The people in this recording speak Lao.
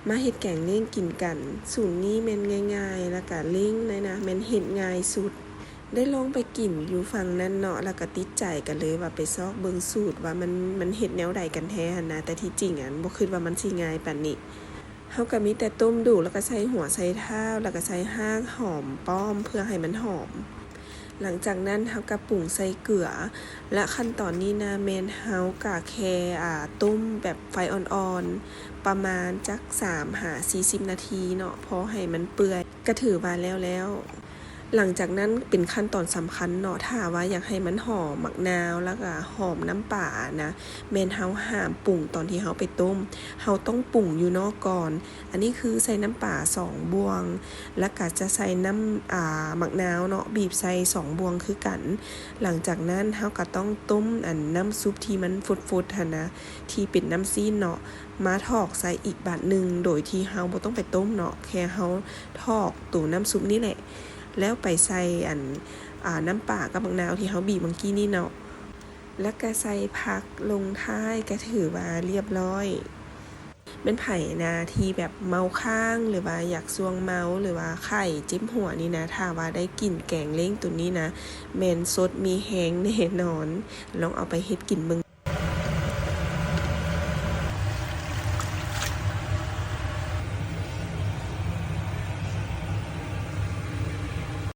ມາເຮັດແກງເລ້ງກິນກັນ. ສູດນີ້ແມ່ນງ່າຍໆ ແລ້ວກະເລັ່ງນະ ແມ່ນເຮັດງ່າຍສຸດ. ໄດ້ລອງໄປກິນຢູ່ຝັ່ງນັ້ນເນາະ ແລ້ວກະຕິດໃຈ ກະເລີຍວ່າໄປຊອກເບິ່ງສູດວ່າມັນ ມັນເຮັດແນວໃດກັນແທ້ຫັ້ນນະ. ແຕ່ທີ່ຈິງຫັ້ນ ບໍ່ຄິດວ່າມັນຊິງ່າຍປານນີ້. ເຮົາກະມີແຕ່ຕົ້ມດູກ ແລ້ວກະໃສ່ຫົວໃສ່ທ້າວ ແລ້ວກະໃສ່ຮາກຫອມປ້ອມເພື່ອໃຫ້ມັນຫອມ. ຫຼັງຈາກນັ້ນເຮົາກະປຸງໃສ່ເກືອ ແລະ ຂັ້ນຕອນນີ້ນະ ແມ່ນເຮົາກະແຄ່ ອ່າ ຕົ້ມແບບໄຟອ່ອນໆ ປະມານຈັກສາມຫາສີ່ສິບນາທີເນາະ ພໍໃຫ້ມັນເປື່ອຍ ກະຖືວ່າແລ້ວແລ້ວ. ຫຼັງຈາກນັ້ນເປັນຂັ້ນຕອນສຳຄັນເນາະ ຖ້າວ່າຢາກໃຫ້ມັນຫອມໝາກນາວ ແລ້ວກະຫອມນ້ຳປານະ ແມ່ນເຮົາຫ້າມປຸງຕອນທີ່ເຮົາໄປຕົ້ມ ເຮົາຕ້ອງປຸງຢູ່ນອກກ່ອນ. ອັນນີ້ຄືໃສ່ນ້ຳປາສອງບ່ວງ ແລ້ວກະຈະໃສ່ນ້ຳ ອ່າ ໝາກນາວເນາະ ບີບໃສ່ສອງບ່ວງຄືກັນ. ຫຼັງຈາກນັ້ນເຮົາກະຕ້ອງຕົ້ມອັນນ້ຳຊຸບທີ່ມັນຟົດໆຫັ້ນນະ ທີ່ເປັນນ້ຳຊີ້ນເນາະ ມາຖອກໃສ່ອີກບາດໜຶ່ງ ໂດຍທີ່ເຮົາບໍ່ຕ້ອງໄປຕົ້ມເນາະ ແຄ່ເຮົາຖອກໂຕນ້ຳຊຸບນີ້ແຫຼະ ແລ້ວໄປໃສ່ອັນ ອ່າ ນ້ຳປາກັບໝາກນາວທີ່ເຮົາບີບເມື່ອກີ້ນີ້ເນາະ ແລ້ວກະໃສ່ຜັກລົງທ້າຍ ກະຖືວ່າລຽບລ້ອຍ. ແມ່ນໃຜນະທີ່ແບບເມົາຄ້າງ ຫຼືວ່າຢາກຊ່ວງເມົາ ຫຼືວ່າໄຂ້ເຈັບຫົວນີ້ນະ ຖ້າວ່າໄດ້ກິນແກງເລ້ງໂຕນີ້ນະ ແມ່ນສົດມີແຮງແນ່ນອນ. ລອງເອົາໄປເຮັດກິນເບິ່ງ.